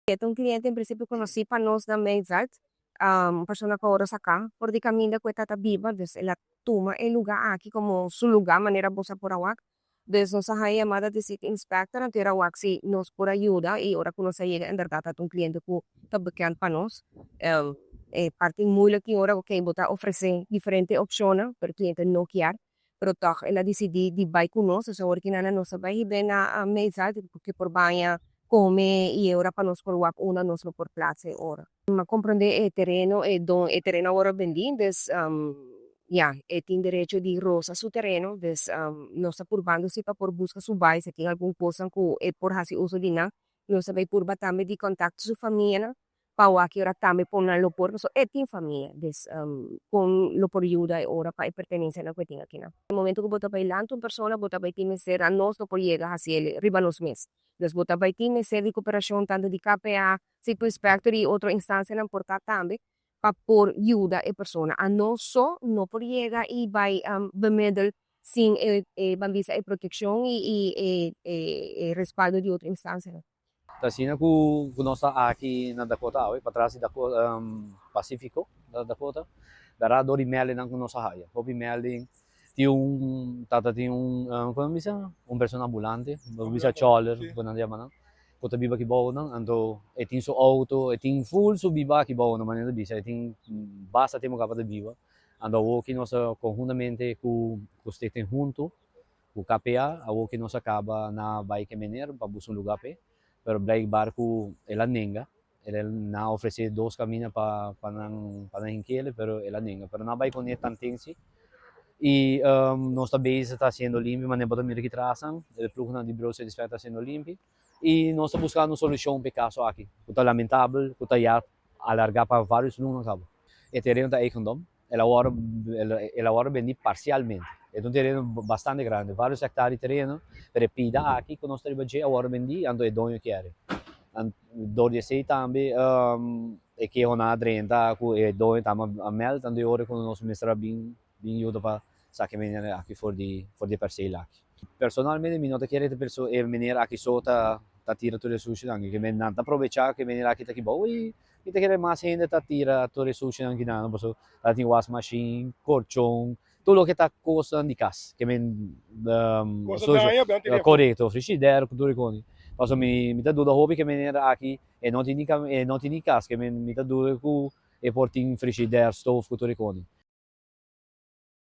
E ta un cliente en principio conoci pa nos na Meizat, un persona cu a ora saca for di caminda cu e tata biba, dus el a tuma e luga aki como su luga, manera bo sa por a wak. Dus nos a haya yamada di city inspector, anto era wak si nos por a yuda, y ora cu nos a yega, inderdaad ta un cliente cu ta bekend pa nos. E parti moeilijk tin ora, ok, bo ta ofrece diferente opcionnan, pero e cliente no kier, pero toch el a dicidi di bay cu nos. Dus awor ki nos a bay hibe na Meizat, porque por baña, come, y ora pa nos por wak unda nos lo por plaats e ora. M'a comprende e tereno, e don e tereno awor bendi, dus ja, e tin derecho di rosa su tereno, dus nos ta purbando si pa por busca su bay, si tin algun cos cu e por haci uso di nan. Nos ta bay purba tambe di contacto su famia pa wak ora tambe pon nan lo por, so e tin famia, dus con lo por yuda e ora pa e pertenencia nan cu e tin aki nan. E momento cu bo ta bay lanta un persona, bo ta bay tin mester, a nos no por yega haci riba nos mes. Dus bo ta bay tin mester di cooperacion tanto di KPA, City Inspector y otro instancianan por ta tambe pa por yuda e persona. A nos so no por yega y bay bemiddel sin e ban bisa e proteccion y e respaldo di otro instancianan. Asina cu nos ta aki na Dakota awe, patras di Dakota, Pacifico, na Dakota. Dara dor di melding cu nos a haya. Hopi melding, tin un tata, tin un, con bisa? Un persona ambulante, bisa choller, con nan yama nan. Cu ta biba aki bou nan, anto e tin su auto, e tin full su biba aki bou nan, manera bisa, e tin basta tempo caba ta biba. Anto awo cu nos conhuntamente cu Stichting Hunto, cu KPA, awo cu nos a caba na bay cu meneer pa busca un lugar pe, pero blijkbaar cu el a nenga. El a ofrece dos camina pa nan hinkele, pero el a nenga. Pero nan bay cu tantensi. Y nos ta bezig ta haciendo limpi, mas bo ta mira aki tras, e ploeg di bureau satisfeito ta haciendo limpi. Y nos ta buscando un solucion pa e caso aki. Cu ta lamentabel, cu ta ya alarga pa varios luna caba. E tereno ta eigendom, el a bendi parcialmente. E un tereno bastante grandi, varios hectarea di tereno, pero e pida aki cu nos ta awor a bendi, anto e doño kier. Dor di esey tambe e keho nan a drenta cu e doño ta a meld, anto ora cu nos mester bin yuda pa saca e meneer aki for di perceel aki. Personalmente mi no ta kere e meneer aki so ta tira tur e sushi nan, cu nan ta aprovecha cu e meneer aki ta aki bou y mi ta kere mas hende ta tira tur e sushi nan aki nan, pasobra ta tin wasmachine, colchon, tur loke ta cos di cas. Kiermen sushi, corecto, frigidaire, tur e cos. Pasobra mi ta duda hopi cu e meneer aki e no tin e no tin cas, kiermen mi ta duda cu e por tin frigidaire, stove cu tur e cos.